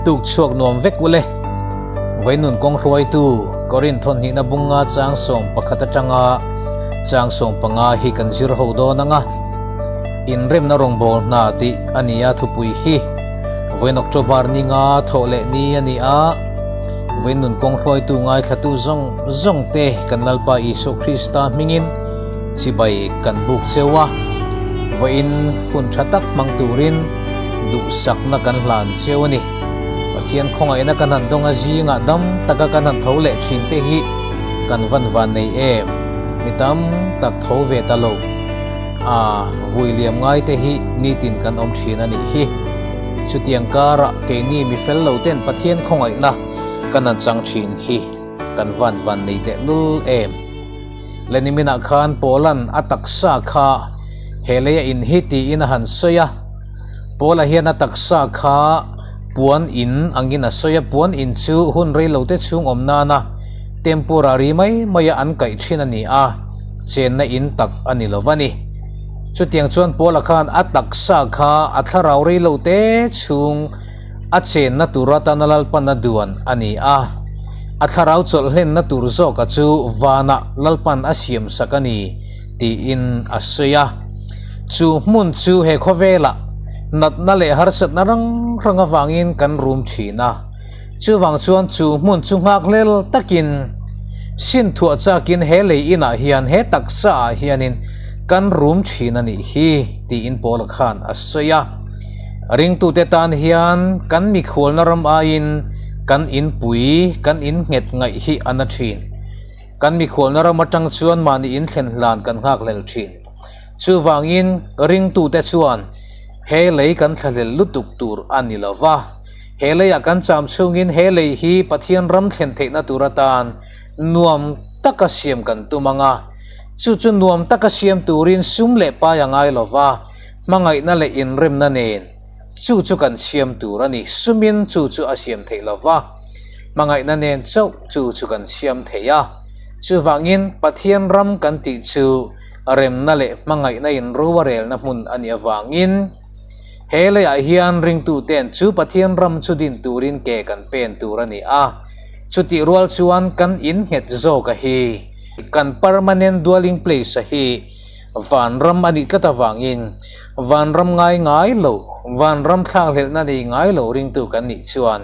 Tuk chhuak nuam vek ule. Vainun kawng hruaitu Korin thawnhnihna bunga chang 11 atanga chang 15 hi kan zir ho dawn anga. Inremna rawngbâwl hna tih a ni a thupui hi vawiin October ni nga thawh leh ni a ni a. Vawiin nun kawng hruaitu ngaithlatu zawng zawng te kan Lalpa Isua Krista hmingin chibai kan buk cheu a. Vawiin hun tha tak hmang turin duhsakna kan hlan cheu a ni. Pathian khawngaihna kan han dawng a zingah dam taka kan han tho leh thin te hi kan van van nei em? Mi tam tak tho ve ta lo. A vui liam ngai te hi nitin kan awm thin a nih hi. Chutiang karah keini mi fel lo ten Pathian khawngaihna kan han chang thin hi kan van van nei teh lul em. Leniminah khan Paula'n a taksa kha he leia in hi tiin a han sawi a. Paula hian a taksa kha puan in angin a sawi a, puan in chu hun rei lo te chhung awm nana temporary mai maia an kaih thin a ni a. Chenna in tak a ni lo va ni. Chutiang chuan Paula khan a taksa kha a thlarau rei lo te chhung a chenna tur atana Lalpan a duan a ni a. A thlarau chawlh hlenna tur zawka chu vanah Lalpan a siam sak a ni tiin a sawi a. Chu hmun chu he khawvelah natna leh harsatna rang rang avangin kan rum thin a. Chuvang chuan chu hmun chu nghakhlel takin sin thuah chakin he lei inah hian he taksa ah hianin kan rum thin a nih hi tiin Paula khan a sawi a. Ringtute tan hian kan mikhualna ram aiin kan inpui kan innghet ngaih hi a na thin. Kan mikhualna ram atang chuan mahni inthlen hlan kan nghakhlel thin. Chuvangin ringtute chuan he lei kan thlahlel lutuk tur a ni lo va. He leiah kan cham chhungin he lei hi Pathian ram thlen theihna tur atan nuam taka siam kan tum ang a. Chu chu nuam taka siam turin sum leh pai a ngai lo va, hmangaihna leh inremna nen chu chu kan siam tur a ni. Sumin chu chu a siam theih lo va, hmangaihna nen chauh chu chu kan siam thei a. Chuvangin Pathian ram kan tih chu remna leh hmangaihna inruarelna hmun a nih avangin, He leiah hian ringtuten chu Pathian ram chu din turin ke kan pen tur a ni a. Chutih rual chuan kan innghet zawk a hi, kan permanent dwelling place a hi vanram a nih tlat avangin vanram ngai ngai lo, vanram thlakhlelhna nei ngai lo ringtu kan nih chuan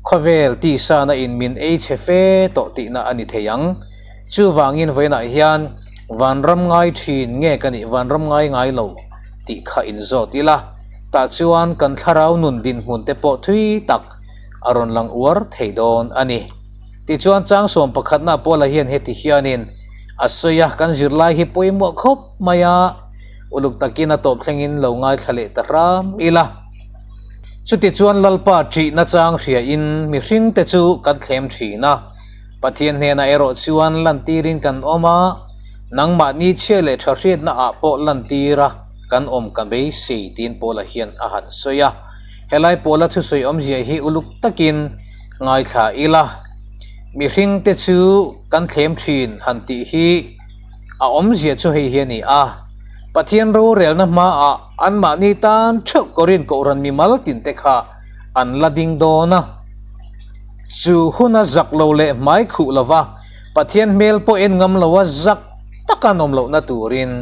khawvel tisana in min ei chhe fe tawh tihna a ni thei ang. Chuvangin vawiinah hian vanram ngai thin nge ka nih vanram ngai ngai lo tih kha inzawt ila, tah chuan kan thlarau nun dinhmun te pawh thui tak a rawn lang uar thei dawn a ni. Tichuan chang sawm pakhatna Paula hian heti hianin a sawi a, kan zirlai hi pawimawh khawp mai a, uluk takin a tawp thlengin lo ngaithla leh ta hram ila. Chutichuan Lalpa ṭihna chang hriain mihringte chu kan thlem ṭhin a. Pathian hnenah erawh chuan lantirin kan awm a, nangmahni chhia leh tha hriatna ah pawh lantir a kan awm ka beisei tiin Paula hian a han sawi a. Helai Paula thusawi awmzia hi uluk takin ngaithla ila, mihringte chu kan thlem thin han tih hi a awmzia chu hei hi a ni a, Pathian rorelna hmaah anmahni tan theuh Korin Kohhran mimal tinte kha an la ding dawn a. Chu huna zak lo leh hmai khuh lova Pathian hmel pawh en ngam loa zak taka an awm lohna turin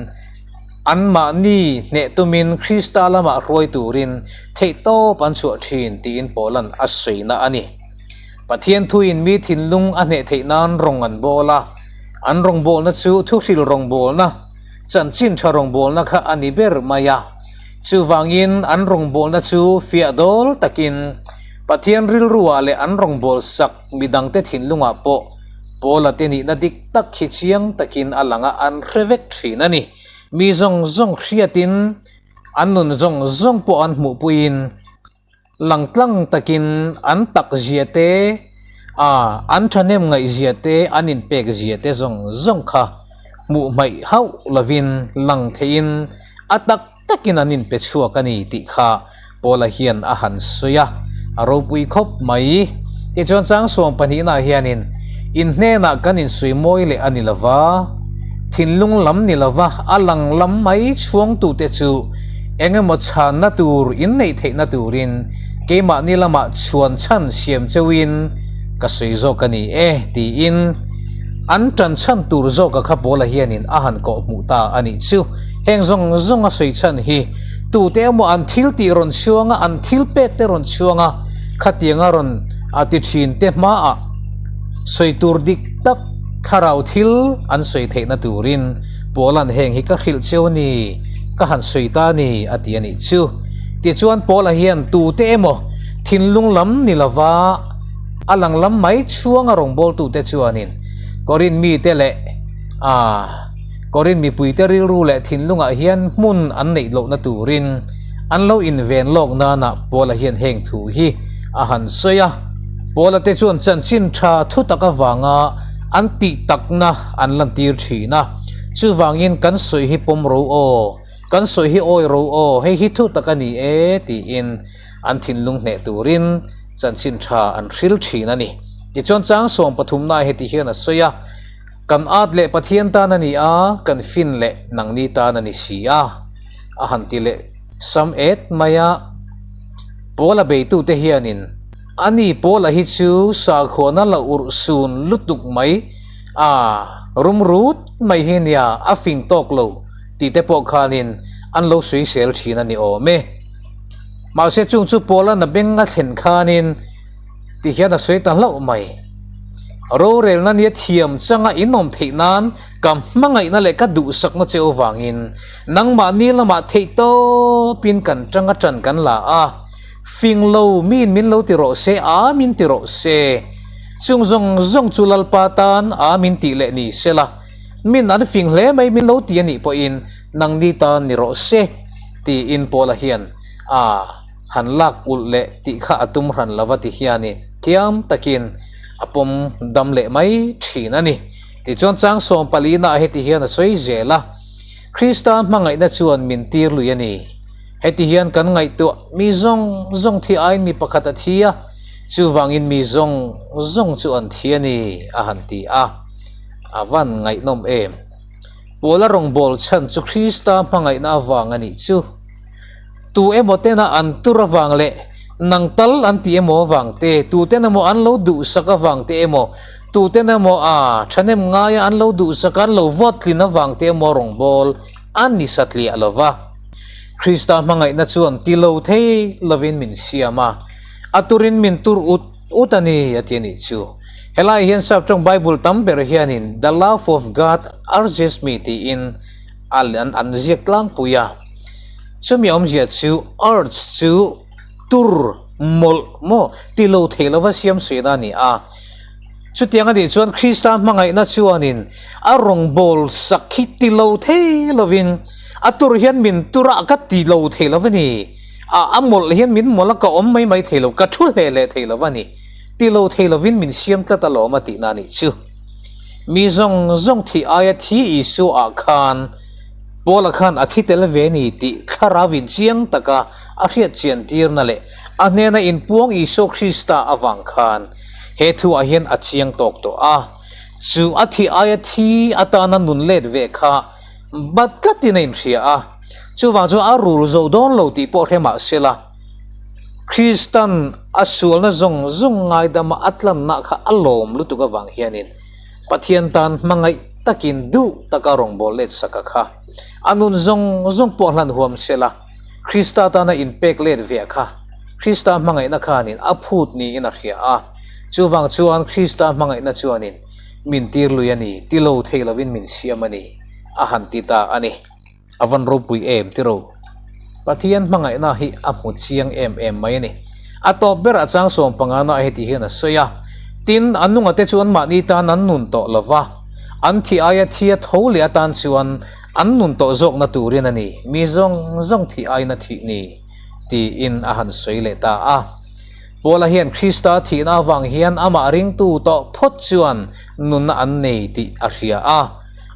anmahni hneh tumin Krista lamah hruai turin theihtawp an chhuah thin tiin Paula'n a sawina a ni. Pathian thuin mi thinlung a hneh theih nan rawng an bawl a, an rawngbawlna chu thuhril rawngbawlna, chanchin tha rawngbawlna kha a ni ber mai a. Chuvangin an rawngbawlna chu fiah dawl takin Pathian rilruah leh an rawngbâwl sak midangte thinlungah pawh Paula te nihna dik tak hi chiang takin a lang a, an hre vek thin a ni. Mi zawng zawng hriatin an nun zawng zawng pawh an hmuhpuiin langtlang takin an tak zia te, a an thahnem ngaih zia te, an inpek zia te zawng zawng kha hmuh hmaih hauh lovin lang theiin a tak takin an inpe chhuak a ni tih kha Paula hian a han sawi a, a ropui khawp mai. Tichuan chang sawm pahnihnah hianin in hnenah kan insuih mawi leh a ni lova, thinlung lam ni lova a lang lam mai chhuangtute chu eng emaw chhanna tur in neih theihna turin Keimahni lamah chhuan chhan siam cheuhin ka sawi zawk a ni e, tiin an ṭan chhan tur zawka kha Paula hianin a han kawh hmuh ta a nih chu. Heng zawng zawng a sawi chhan hi tute emaw an thil tih rawn chhuang a, an thil pek te rawn chhuang a, khatianga rawn a ti ṭhin te hmaah sawi tur dik tak thlarau thil an sawi theihna turin Paula'n heng hi ka hrilh cheu a ni, ka han sawi ta a ni, a ti a nih chu. Tichuan Paula hian tute emaw thinlung lam ni lova a lang lam mai chhuanga rawngbawltute chuanin Korin mite leh a Korin mipuite rilru leh thinlungah hian hmun an neih lohna turin an lo inven lawk nana Paula hian heng thu hi a han sawi a. Paula te chuan chanchin tha thutak avanga an tih takna an lantir thin a, chuvangin kan sawi hi pawm ro aw. Kan sawi hi awi ro aw, hei hi thu tak a ni e tiin an thinlung hneh turin chanchin tha an hril thin a ni. Tichuan chang sawm pathumna heti hian a sawi a, Kan at leh Pathian tan a ni a, kan fin leh nangni tan a ni si a, a han ti leh sam et mai a. Paula beitute hianin, Ani Paula hi chu sakhuana la urh sun lutuk mai a, rum rut mai hi nia, a fing tawk lo. Tih te pawh khanin an lo suisel thin a ni awm e. Mahse chung chu Paula na beng a thlen khanin ti hian a sawi ta hlauh mai. Rorelna nia thiam changa in awm theih nan ka hmangaihna leh ka duhsakna che avangin nangmahni lamah theih tawpin kan tanga tan kan la a, fing lo miin min lo ti rawh se, a min ti rawh se. Chung zawng zawng chu Lalpa tan a min tih leh ni sela. Min an fing hle mai min lo ti a nih pawhin nangni tan ni rawh se tiin Paula hian a han lak ulh leh tih kha a tum hran lova ti hianin thiam takin a pawm dam leh mai thin a ni. Tichuan chang sawm palina heti hian a sawi zel a, Krista hmangaihna chuan min tir lui a ni. Heti hian kan ngaihtuah mi zawng zawng thi aiin mi pakhat a thi a, chuvangin mi zawng zawng chu an thi a ni a han ti a. A van ngaihnawm em? Paula rawngbâwl chhan chu Krista hmangaihna avang a nih chu. Tu emaw tena an tur avang leh nang tal an ti emaw avang te, tuten emaw an lo duhsak avang te emaw, tuten emaw a thahnem ngaia an lo duhsak a, an lo vote tlin avang te emaw rawngbâwl a ni satliah lo va. Krista hmangaihna chuan ti lo thei lovin min siam a, a turin min tur ut ut a ni a ti a nih chu. Helai hian Saptawng Bible tam ber hianin The love of God urges me tiin a an ziak tlangpui a. Chumi awmzia chu urge chu tur, mawlh maw ti lo thei lova siam suihna a ni a. Chutiang a nih chuan Krista hmangaihna chuanin a rawngbâwl sak hi ti lo thei lovin a tur hian min tur a ka ti lo thei lo a ni. A mawlh hian min mawlh a ka awm mai mai thei lo, ka thu hle leh thei lo a ni. Ti lo thei lovin min siam tlat alawm a tihna a nih chu. Mi zawng zawng thih aia thi Isua ah khan Paula khan a thi tel ve ni tih thlarau in chiang taka a hriat chian tirna leh a hnena inpuang Isua Krista avang khan he thu ah hian a chiang tawk tawh a. Chu a thih aia thi atana nun let ve kha bat tlatin a inhria a, chuvang chuan a rul zo dawn lo tih pawh hre mah sela, Kristan a sualna zawng zawng ngaidama a tlanna kha a lawm lutuk avang hianin Pathian tan hmangaih takin duh taka rawngbâwl let saka kha a nun zawng zawng pawh hlan huam sela, Krista tana inpek let ve kha Krista hmangaihna khanin a phut niin a hria a. Chuvang chuan Krista hmangaihna chuanin min tir lui a ni, ti lo thei lovin min siam a ni, a han ti ta a ni. A van ropui em tiro. Pathian hmangaihna hi a hmu chiang em em mai a ni. A tawp ber a chang sawm pangana heti hian a sawi a, Tin, a nunga te chu anmahni tan an nun tawh lo va, an thi aia thi a tho leh atan chuan an nun tawh zawkna turin a ni, mi zawng zawng thih aiin a thih ni, tiin a han sawi leh ta a. Paula hian Krista thihna avang hian amah ringtu tawh phawt chuan nunna an nei tih a hria a.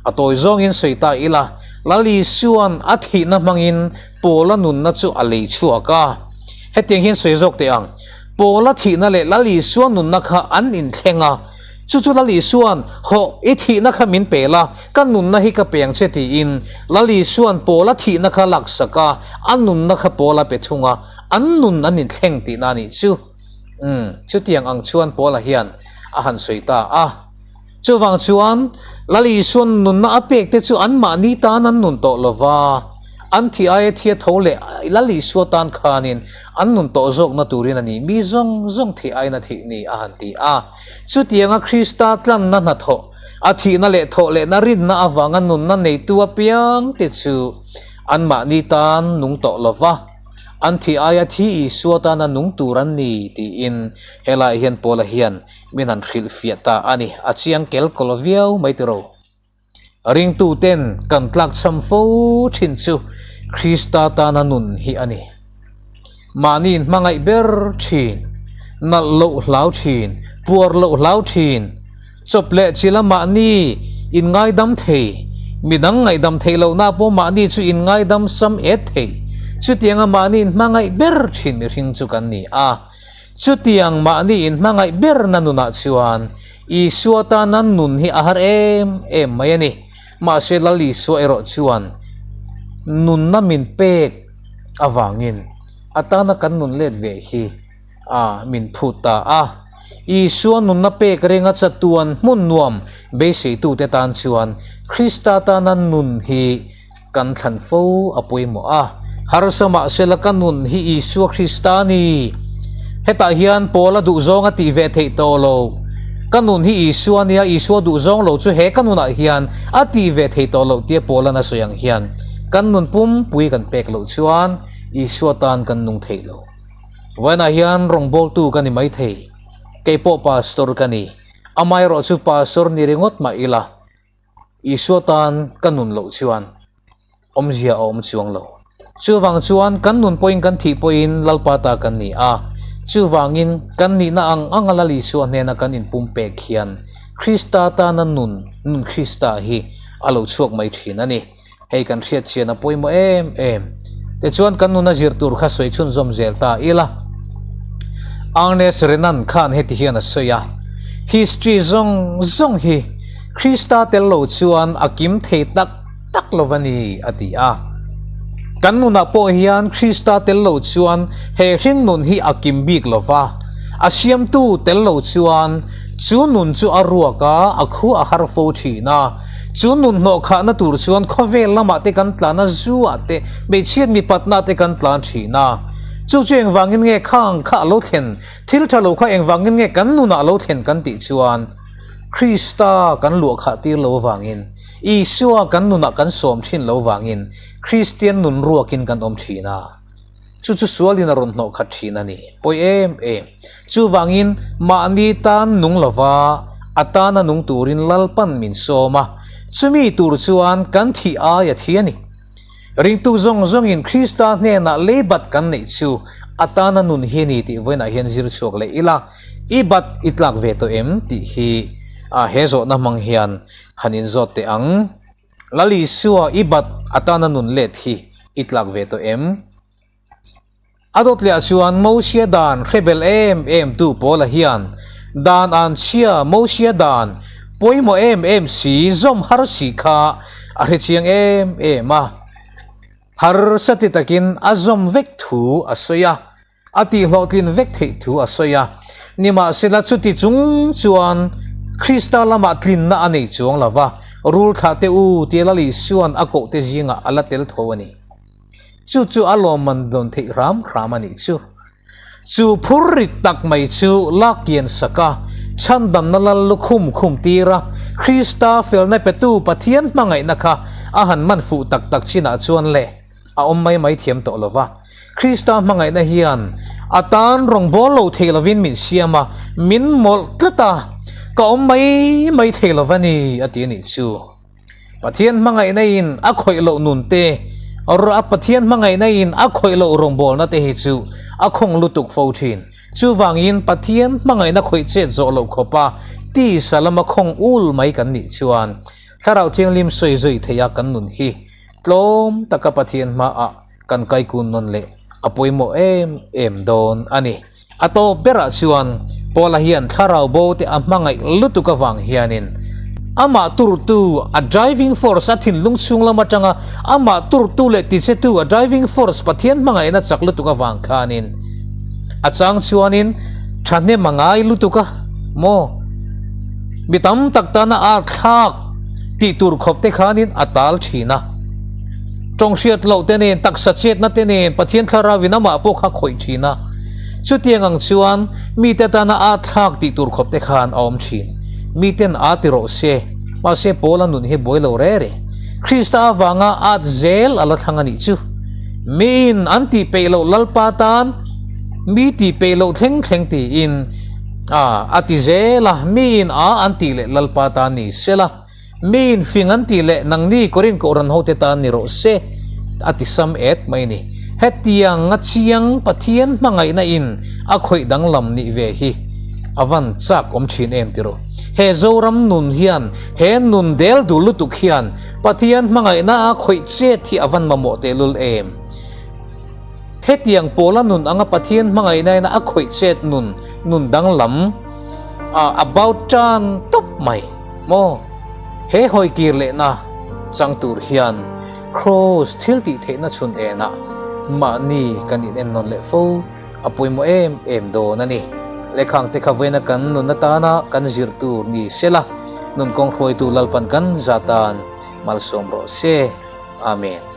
A tawi zawngin sawi ta ila, Lal Isua'n a thihna hmangin Paula nunna chu a lei chhuak a. Hetiang hian sawi zawk teh ang, Paula thihna leh Lal Isua nunna kha an inthleng a, chu chu Lal Isua'n, Hawh, i thihna kha min pe la, ka nunna hi ka pe ang che tiin Lal Isua'n Paula thihna kha laksak a, a nunna kha Paula pe thung a. an nun an inthleng tihna a nih chu. Umm, chutiang ang chuan Paula hian a han sawi ta a. Chuvang chuan, Lal Isuan nunna a pek te chu anmahni tan an nun tawh lo va, an thi aia thia tho leh Lal Isua tan khanin an nun tawh zawkna turin a ni, mi zawng zawng thih aiin a thih ni a han ti a. Chutianga Krista tlanna hnathawh, a thihna leh thawh lehna rinna avanga nunna neitu apiang te chu anmahni tan nung tawh lo va, an thih aia thi Isua tana nung tur an ni tiin helaiah hian Paula hian min han hrilhfiah ta a ni. A chiang kel kawl viau mai tiro. Ringtuten kan tlakchham fo thin chu Krista tana nun hi a ni. Mahni inhmangaih ber thin, nalh loh hlau thin, puar loh hlau thin, chawp leh chila mahni inngaidam thei, midang ngaihdam theih lohna pawh mahni chu inngaidam sam et thei, chutianga mahni inhmangaih ber thin mihring chu kan ni a. Chutiang mahni inhmangaih berna nunah chuan Isua tana nun hi a har em em mai a ni. Mahse Lal Isua erawh chuan nunna min pek avangin a tana kan nun let ve hi a min phut ta a. Isua nunna pek renga chatuan hmun nuam beiseitute tan chuan Krista tana nun hi Kan thlan fo a pawimawh a, harsa mahsela ka nun hi Isua Krista a ni. Hetah hian Paula duhzawng a tih ve theih tawh lo. Ka nun hi Isua a nia, Isua duhzawng lo chu he ka nunah hian a tih ve theih tawh loh tia Paula'n a sawi ang hian kan nun pumpui kan pek loh chuan Isua tan kan nung theih lo. Vawiinah hian rawngbawltu ka ni maithei, kei pawh pastor ka ni, amaherawhchu pastor ni ringawt mah ila, Isua tan ka nun loh chuan awmzia a awm chuang lo. Chuvang chuan kan nun pawhin kan thih pawhin Lalpa ta kan ni a, chuvangin kan nihna ang anga Lal Isua hnena kan inpumpek hian Krista tana nun, nun Krista hi a lo chhuak mai thin a ni. Hei kan hriat chian a pawimawh em em. Tichuan kan nuna zir tur kha sawi chhunzawm zel ta ila. Ernest Renan khan heti hian a sawi a, History zawng zawng hi Krista tel lo chuan a kim thei tak tak lo va ni a ti a. Kan nunah pawh hian Krista tel lo chuan he hring nun hi a kim bik lo va, a siamtu tel lo chuan chu nun chu a ruak a, a khu a har fo thin a. Chu nun hnawh khahna tur chuan khawvel lamah te kan tlan a, zu ah te, hmeichhiat mipatna te kan tlan thin a. Chu chu engvangin nge khang kha a lo thlen, thil tha lo kha engvangin nge kan nunah a lo thlen kan tih chuan Krista kan luah khah tir lo avangin, Isua kan nunah kan sawm thin lo vangin Kristian nun ruakin kan awm thin a. Chu chu sualin a rawn hnawh khat thin a ni. Pawi em em. Chuvangin mahni tan nung lova a tana nung turin Lalpan min sawm a, chumi tur chuan kan thih ai a thi a ni. Ringtu zawng zawngin Krista hnenah leibat kan neih chu a tana nun hi a ni tih vawiinah hian zir chhuak leh ila, i bat i tlak ve tawh em tih hi he zawhna hmang hian han inzawt teh ang. Lal Isua i bat atana nun let hi i tlak ve tawh em? A dawt leh ah chuan Mosia dan hre bel em em tu Paula hian dan an chhia Mosia dan pawimawh em em si zawm har si kha a hre chiang em em a. Harsa ti takin a zawm vek thu a sawi a. A tihhlawhtlin vek theih thu a sawi a. Nimahsela chuti chung chuan Krista lamah tlinna a nei chuang lo va, rul thlah teh u tia Lal Isua'n a kohte zingah a la tel tho a ni. Chu chu a lawmman dawn theih hram hram a nih chu. Chu phur rit tak mai chu lak kian sak a, chhandamna lal lukhum khum tir a, Krista felna petu Pathian hmangaihna kha a han man fuh tak tak chinah chuan le, A awm mai mai thiam tawh lo va. Krista hmangaihna hian a tan rawngbâwl lo thei lovin min siam a, min mawlh tlat a, ka awm mai mai thei lo va ni, a ti a nih chu. Pathian hmangaihna in a khawih loh nun te, Pathian hmangaihna in a khawih loh rawngbâwlna te hi chu a khawng lutuk fo thin. Chuvangin Pathian hmangaihna khawih chet zawh loh khawpa tisa lama khawng ul mai kan nih chuan Thlarau Thianghlim sawi zui theia kan nun hi Tlawm taka Pathian hmaah kan kaikun nawn leh a pawimawh em em dawn a ni. A tawp berah chuan Paula hian thlarau bo te a hmangaih lutuk avang hianin. Amah turtu, a driving force, a thinlung chhung lam atanga amah turtu leh tichetu, a driving force, Pathian hmangaihna chak lutuk avang khanin a chang chuanin thahnem a ngai lutuk a maw? Mi tam tak tana a thlak tih tur khawp te khanin a tal thin a. Tawng hriat loh te nen, taksa chetna te nen Pathian thlarauin amah pawh kha khawih thin a. Chutiang ang chuan mite tana a thlak tih tur khawp te khan a awm thin. Miten a ti rawh se, mahse Paula nun hi buai lo re re. Krista avanga at zel a la thlang a nih chu. Miin an tih peih loh Lalpa tan mi tih peih loh thleng thleng tiin a a ti zel a, miin a an tih leh Lalpa tan ni sela, miin fing an tih leh nangni Korin Kohhran hote tan ni rawh se a ti sam et mai ni. Hetiang a chiang Pathian hmangaihna in a khawih danglam nih ve hi a van chak awm thin em ti rawh. He Zoram nun hian he nun del dul lutuk hian Pathian hmangaihna a khawih chet hi a van mamawh tehlul em? Hetiang pawla nun anga Pathian hmangaihna ina a khawih chet nun, nun danglam a about tan tawp mai maw? He hawikir lehna chang tur hian Kraws thil tih theihna chhun enah mahni kan inennawn leh fo. A pawimawh em em dawn a ni. Lehkhang te kha vawiina kan nun atana kan zir tur ni sela, nun kawng hruaitu Lalpan kan zatan malsawm rawh se. Amen.